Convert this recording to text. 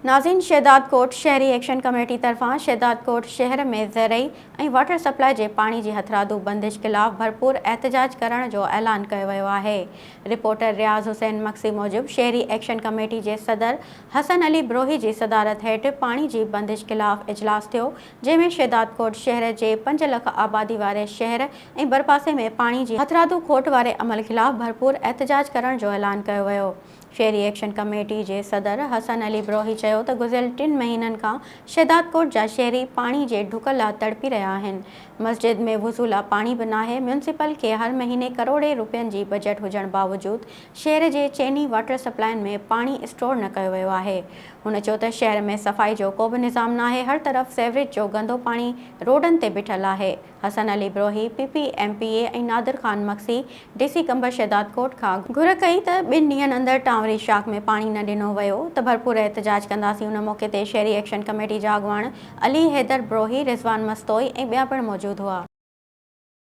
ناظرين شهدادڪوٽ شهري action committee طرفان شهدادڪوٽ شهر ۾ زرعي ۽ واٽر سپلاء جي پاڻي جي هٿرادو بندش خلاف ڀرپور احتجاج ڪرڻ جو اعلان ڪيو ويو آهي. رپورٽر رياض حسين مگسي موجب شهري ايڪشن ڪميٽي جي صدر حسن علي بروهي جي صدارت هيٺ پاڻي جي بندش خلاف اجلاس ٿيو جنهن ۾ شهدادڪوٽ شهر جي پنج لک آبادي واري شهر ۽ ڀرپاسي ۾ پاڻي جي هٿرادو کوٽ واري عمل خلاف ڀرپور احتجاج ڪرڻ جو اعلان ڪيو ويو. شهري ايڪشن ڪميٽي جي صدر حسن علي بروهي چيو ته گذريل ٽن مهينن کان شهدادڪوٽ جا شهري پاڻي جي ڍڪ لا تڙپي رهيا آهن، مسجد ۾ وضو لا پاڻي به ناهي، ميونسپل کي هر مهيني ڪروڙين روپين جي بجيٽ هجڻ باوجود شهر جي چئني واٽر سپلائن ۾ پاڻي اسٽور نه ڪيو ويو آهي. هن چيو ته شهر ۾ صفائي جو ڪوبه نظام ناهي، هر طرف سيوريج جو گندو پاڻي روڊن تي بيٺل آهي. Hassan Ali Brohi, P P M P A ۽ Nadir Khan Magsi D C Qambar Shahdadkot کان گهر ڪئي ته ٻن ڏينهن اندر ٽانوري شاخ ۾ پاڻي نه ڏنو ويو ته ڀرپور احتجاج ڪنداسين ان موقعي تي شهري ايڪشن ڪميٽي جا اڳواڻ علي حيدر بروهي، رضوان مستوئي ۽ ٻيا پڻ موجود هئا.